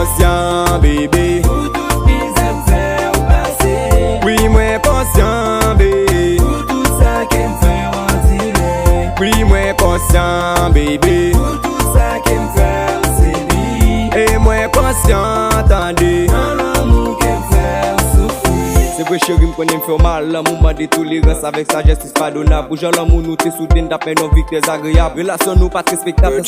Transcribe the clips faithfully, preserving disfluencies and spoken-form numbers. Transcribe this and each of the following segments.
Konsyan, bebe. Pou tout mizè m fè w pase. Wi, mwen konsyan, bebe. Pou tout sa ke m fè w andire. Wi, mwen konsyan, bebe. Pou tout sa ke m fè w sibi. E mwen konsyan, tande. Nan lanmou ke m fè w soufri. Se vre, cheri, m konnen m fè w mal. Lanmou mande tolerans avèk sajès, li padonab. Pou jan lanmou nou te souden, t ap mennen yon vi trè agreyab. Relasyon nou pa t respektab.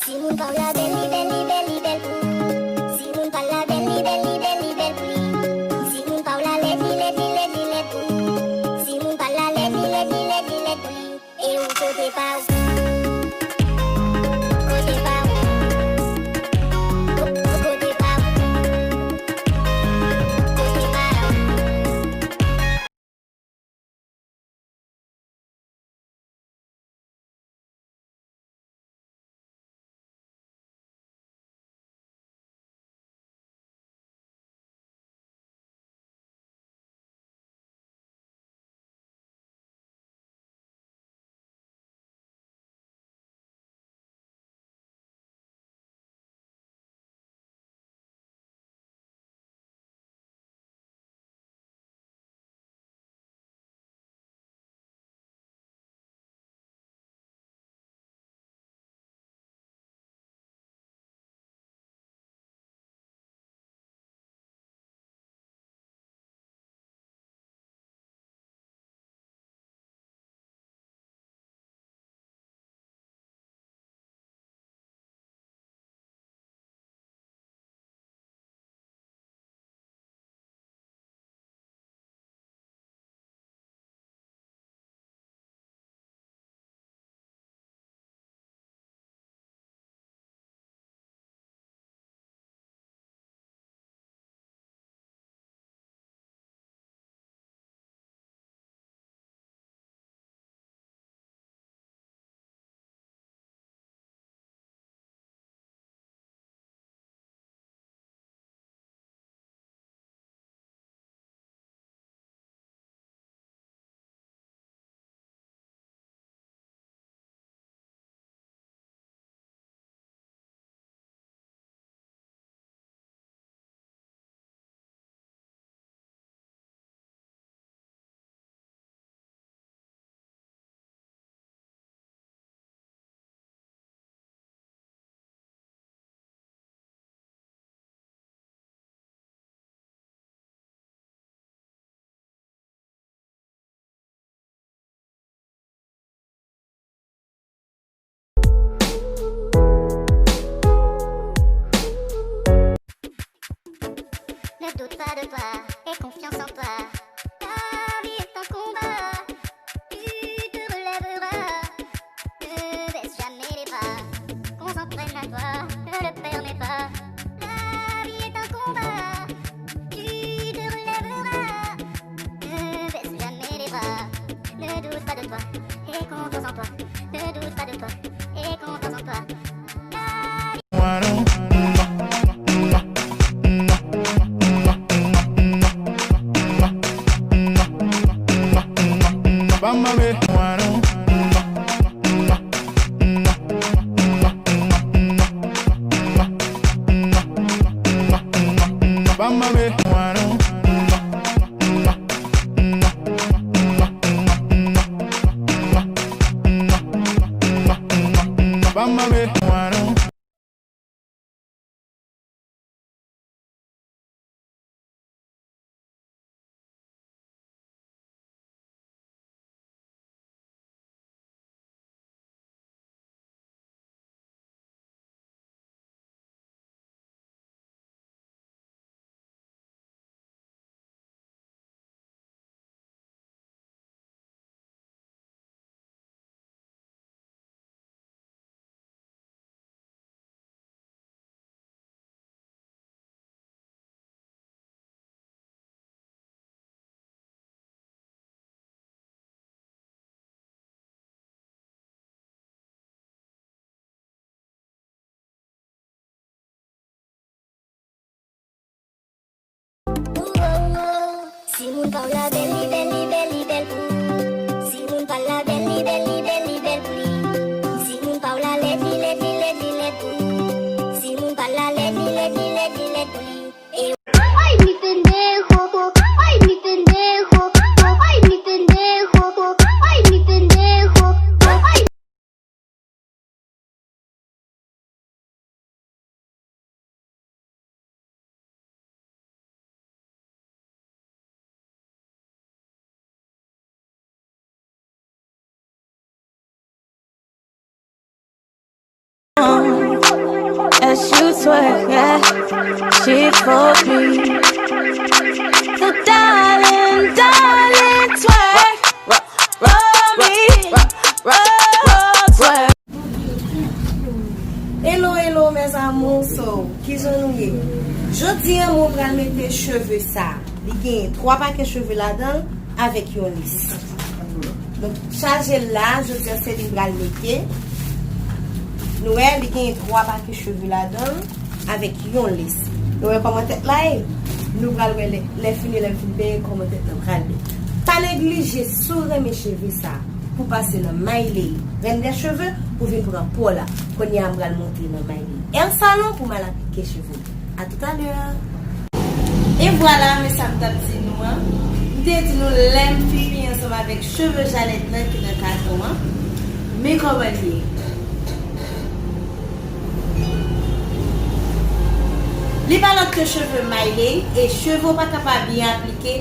Si moun pa w la bèl, li bèl, li bèl, li bèl pou ou. Si moun pa l la bèl, li bèl, li bèl, li bèl pou li. Si moun pa w la lèd, li lèd, li lèd, li lèd pou ou. Si moun pa l la lèd, li lèd, li lèd, li lèd pou li. E ou kote pa w? Kote pa w? Kote pa w? Kote pa w? Ne doute pas de toi et confiance en toi. Ta vie est un combat, tu te relèveras. Ne baisse jamais les bras, qu'on s'en prenne à toi, ne le permets pas. La vie est un combat, tu te relèveras. Ne baisse jamais les bras, ne doute pas de toi, aie confiance en toi. Ne doute pas de toi, aie confiance en toi. Mami, mano. Si moun pa w la bèl, li bèl, li bèl, li bèl pou ou. Si moun pa l la bèl, li bèl, li bèl, li bèl pou li. Si moun pa w la lèd, li lèd, li lèd, li lèd pou ou. Si moun pa l la lèd, li lèd, li lèd, li lèd pou li. E ay, mi pendejo, ay, mi pendejo, ay, mi pendejo, ay, mi pendejo, ay. As you twerk, yeah, she for me. So darling, darling, twerk for me. Oh, twerk. Hello, hello, mes amours, so, kijan nou ye? Jodi a, mwen pral mete cheve sa. Li gen twa pakèt cheve ladan l avèk yon lis. Donk, chaje l la, jodi a, se li m pral mete. Nou wè, li gen twa pakèt cheve ladan l avèk yon lis. Nou wè kòman tèt la ye? Nou pral wè lè, lè fini, lè m fin penyen, kòman tèt la pral ye. Pa neglije, si w renmen cheve sa, pou pase nan Maylay, Reine des Cheveux, pou vin pran po la. Kounye a, m pral monte nan Maylay Hair Salon pou m al aplike cheve m. A toutalè. E vwala, men sa m t ap di nou an. M te di nou lè m fin fini ansanm avèk cheve Janèt lan ki nan katon an. Men kòman l ye. Li pa lòt ke cheve Maylay, e cheve w pa ka pa byen aplike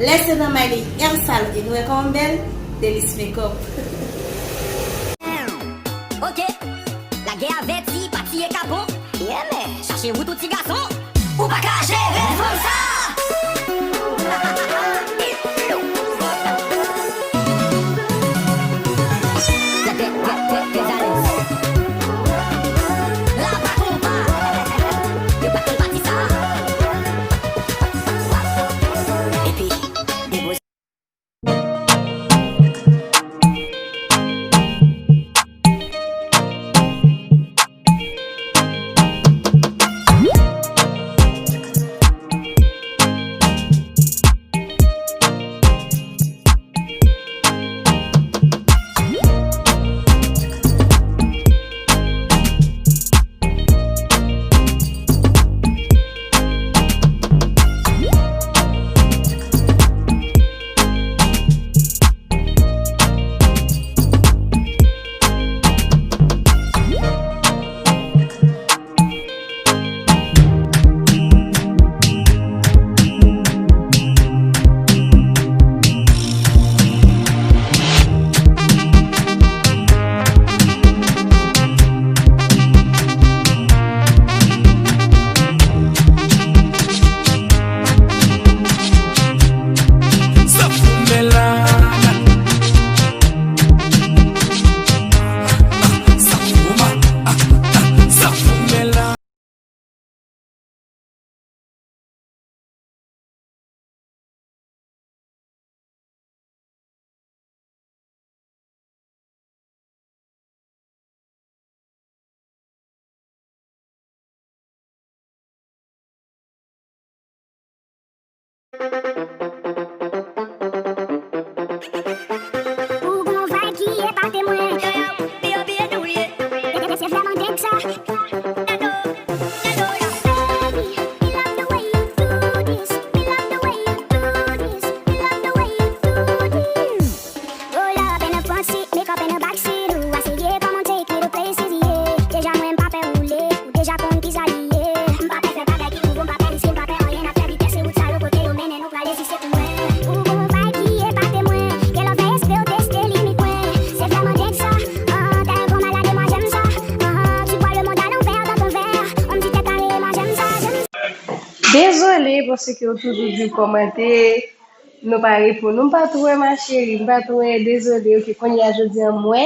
lè se nan Maylay Hair Salon. E nou wè kòman m bèl? Délice Makeup. Ok, lagè avèti, pa tiye kapon. Yeah, man. Chache wout ou ti gason. Ou pa ka jere fanm sa. Trè, trè, trè, trè alèz. La pa konpa. Yo pa konn pati sa. Epi, depoze. Ou gon vibe ki epate mwen. Yo, yo, yo, yo, yo, yo, yo, yo. Se vrèman dèk sa. Baby, mi love the way you do this. Mi love the way you do this. Mi love the way you do this. Roll up in the front seat, makeup in the back seat. Ooh, I say yeah, come on, take me to places, yeah. Paske ou toujou di w kòmante, nou pa reponn ou. M pa twò wè, ma chérie, m pa twò wè, dezole. Ok, kounye a jodi a m wè,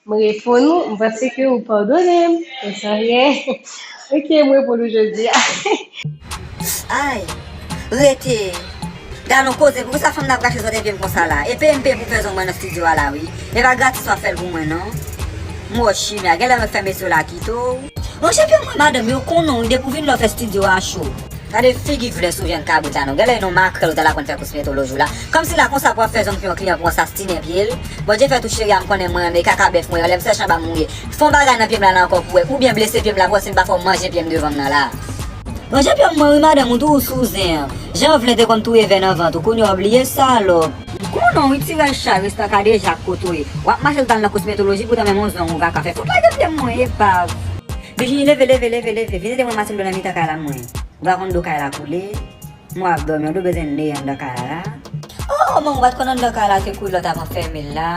m reponn ou, m panse ke ou padone m. Ou sa byen? Ok, m reponn ou jodi a. Ay, rete. Gad yon koze, poukisa fanm nan ap rache zòt epye m konsa la? E P M P pou fè zong mwen nan estidyo a la wi. E pa gratis w ap fè l pou mwen non. M wè w chimè, genlè mwen fè mesye w la kite w. Manje pye mwen madanm, yo konnen w wi, depi w vin la w fè estidyo a cho. Gade figi vlè sou vyann kabrit la non. Genlè yon makrèl ou t al aprann fè kosmetoloji w la. Kòmsi la konsa pou w ap fè zong pye yon kliyan pou w sastinen pye l. Bondye fè tou cheri a m konnen mwen renmen kaka bèf mwen, lè m sèch anba m mouye. Fè yon bagay nan pye m la la ankò pou w wè. Oubyen blese pye m la pou w wè si m pa fè w manje pye m devan m nan la. Manje pye m mwen wi madanm, ou tou ou sou zen an. Jan vle te konn touye vè nan vant ou, kounye a w bliye salòp. M konnen w wi ti rèl chay restan ka deja kotoye. W ap mache l t al nan kosmetoloji poutan menm yon zong ou pa ka fè. Fout lage pye m mwen epav. Vijini leve leve leve leve, vin ede mwen mache dlo nan mitan kay la mwen. Ou pa konn dlo kay la koule? M wè w ap dòmi, w dwe bezwen neye anndan kay la la. Oh, manman, ou pa t konn anndan kay la se kouri lòt avan fèmen l la.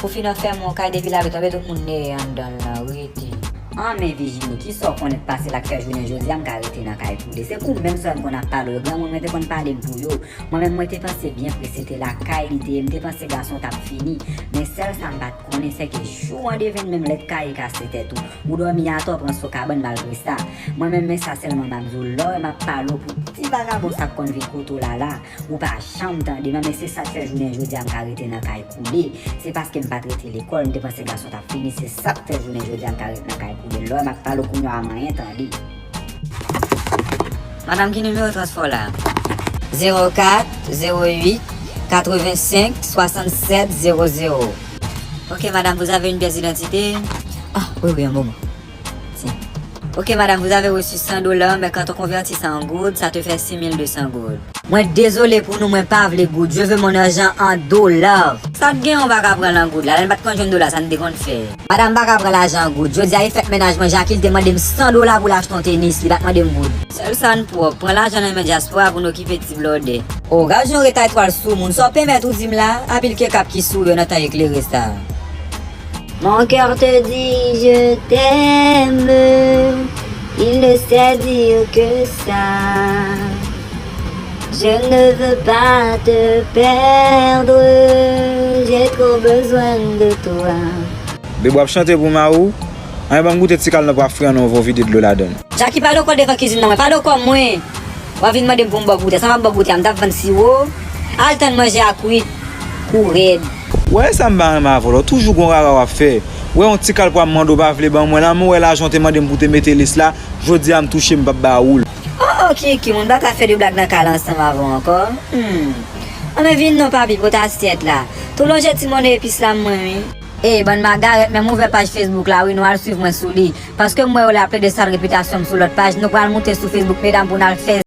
Ou fin anfèmen yon kay depi lapli tonbe tout moun neye anndan l la, rete. An men Vijini, kisa w konnen k pase la k fè jounen jodi a m ka rete nan kay koule? Se kou menm sa m konn ap pale w yo, granmoun mwen te konn pale m pou yo. Mwen menm mwen te panse byen prese te lakay li te ye, m te panse gason t ap fini. Men sèl sa m pa t konnen, sèke jou an devenn menm lè t kaye kase tèt ou. Ou dòmi atò, pran so kabann malgre sa. Mwen menm men sa sèlman m ap di w, lè w wè m ap pale w pou ti vagabon sa k konn vin kote w la la, ou pa janm tande m, men se sa k fè jounen jodi a m ka rete nan kay koule. Se paske m pa t rete lekòl, m te panse gason t ap fini, se sa k fè jounen jodi a m ka rete nan kay koule. Lè w wè m ap pale w kounye a manyen tande. Madanm, ki nimewo transpò la? Zéro quatre, zéro huit, quatre-vingt-cinq, soixante-sept, zéro zéro. Ok, madame, vous avez une pièce d'identité? Ah, oui, oui, un moment. Tiens. Ok, madame, vous avez reçu cent dollars, mais quand on convertit ça en gourde, ça te fait six mille deux cents gourdes. Mwen dezole pou nou, mwen pa vle goud. Je veux mon argent en dollars. Sa t gen, ou pa ka pran l an goud la? Lè n pa t konn jwenn dola, sa n te konn fè? Madam, m pa ka pran lajan an goud. Jodi a e fèt mennaj mwen, Jackie, li te mande m san dola pou l achte yon tenis, li pa t mande m goud. Sèl sa n pwòp, pran lajan nan men dyaspora pou n okipe ti blòdè. O, gad jan w retay twal sou moun. Sa w pèmèt ou di m la? A pil ke kap ki sou yo nan tan eklere sa. Mon cœur te dit je t'aime, il ne sait dire que ça. Je ne veux pas te perdre, j'ai trop besoin de toi. Bebe w ap chante pou mari w? Anyen ban m goute ti kal nan pwa fri an, nou vo vide dlo ladann. Jackie, pale w kò devan kizin nan mwen, pale w kò mwen. W ap vin mande m pou m ba w goute, sa m ap ba w goute a, m t ap vann siwo? Al tann manje a kwit, kou rèd. W wè sa m pa renmen avè w la, w toujou gon rara w ap fè. W wè yon ti kal pwa m mande w pa vle ban mwen la, men w wè lajan w te mande m pou w te mete lis la, jodi a m touche m p ap ba ou l. Oh oh Kiki, moun pa ka fè de blag nan kay la ansanm avè w ankò. Hmm. Anben vin non papi, pote asyèt la. Tou lonje ti monnen epis la mwen wi. Ey bann magarèt, men m ouvè paj Facebook la wi, nou al swiv mwen sou li. Paske m wè yo la ap plede sal repitasyon m sou lòt paj, nou pral moute sou Facebook medam pou n al fè